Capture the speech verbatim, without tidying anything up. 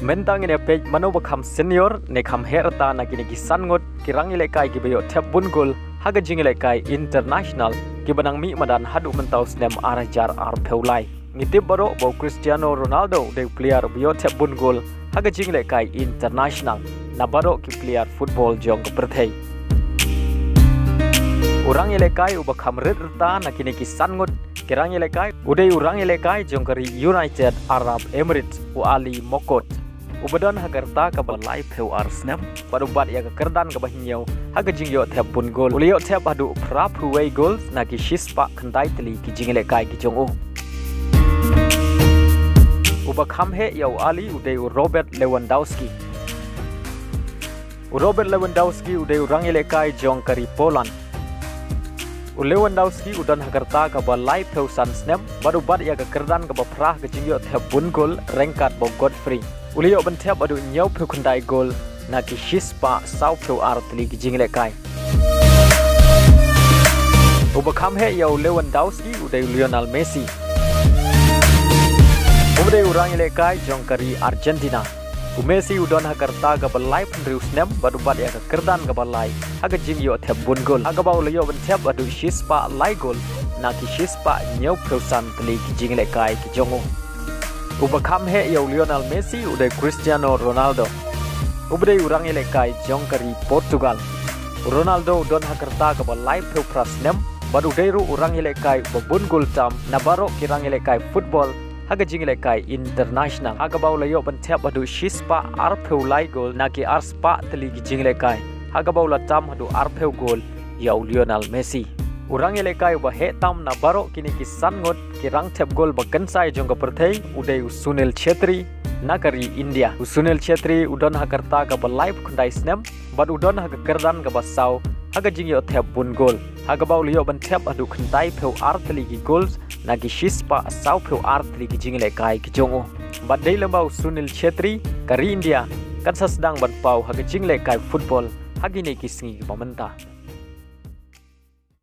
Mynta ngin ïa peit mano ba kham senior ne kham heh rta na kine ki san ngut ki rangïalehkai kiba ïoh thep bun gol ha ka jingïalehkai international kiba nang mih madan haduh mynta u snem ar hajar arphew lai. Ngi tip baroh ba u Cristiano Ronaldo u dei u player ba ïoh thep bun gol ha ka jingïalehkai international na baroh ki player football jong ka pyrthei. U rangïalehkai uba kham rit rta na kine ki san ngut ki rangïalehkai u dei u rangïalehkai jong ka ri United Arab Emirates, u Ali Mokot, uba don ha ka rta kaba laiphew ar snem bad u bat ïa ka kyrdan kaba hynñiew ha ka jingïoh thep bun gol. U la ïoh thep haduh phraphew wei gol na ki shispah khyndai tylli ki jingïalehkai ki jong u. Uba kham heh ïa u Ali u dei u Robert Lewandowski. U Robert Lewandowski u dei u rangïalehkai jong ka ri Poland. U Lewandowski u don ha ka rta kaba laiphew san snem bad u bat ïa ka kyrdan kaba phra ha ka jingïoh thep bun gol ryngkat bad u Godfrey. U la ïoh ban thep haduh hynñiewphew khyndai gol na ki shispah sawphew ar tylli ki jingïalehkai. Uba kham heh ïa u Lewandowski u dei u Lionel Messi, uba dei u rangïalehkai jong ka ri Argentina. U Messi u don ha ka rta kaba laiphew hynriew snem bad u bat ïa ka kyrdan kaba lai ha ka jingïoh thep bun gol, ha kaba u la ïoh ban thep haduh shispah lai gol na ki shispah hynñiewphew san tylli ki jingïalehkai ki jong u. Uba kham heh ïa u Lionel Messi u dei Cristiano Ronaldo, uba dei u rangïalehkai jong ka ri Portugal. U Ronaldo u don ha ka rta kaba laiphew phra snem bad u dei ruh u rangïalehkai uba bun gol tam na baroh ki rangïalehkai football ha ka jingïalehkai international, ha kaba u la ïoh ban thep haduh shispah arphew lai gol na ki arspah tylli ki jingïalehkai, ha kaba u la tam haduh arphew gol ïa u Lionel Messi. U rangïalehkai uba heh tam na baroh kine ki san ngut ki rangthep gol ba kynsai jong ka pyrthei u dei u Sunil Chhetri na ka ri India. U Sunil Chhetri u don ha ka rta kaba laiphew khyndai snem bad u don ha ka kyrdan kaba saw ha ka jingïoh thep bun gol, ha kaba u la ïoh ban thep haduh khyndaiphew ar tylli ki gols na ki shispah sawphew ar tylli ki jingïalehkai ki jong u. Bad dei lyngba u Sunil Chhetri ka ri India kan sa sdang ban paw ha ka jingïalehkai football ha kine ki sngi kiba mynta.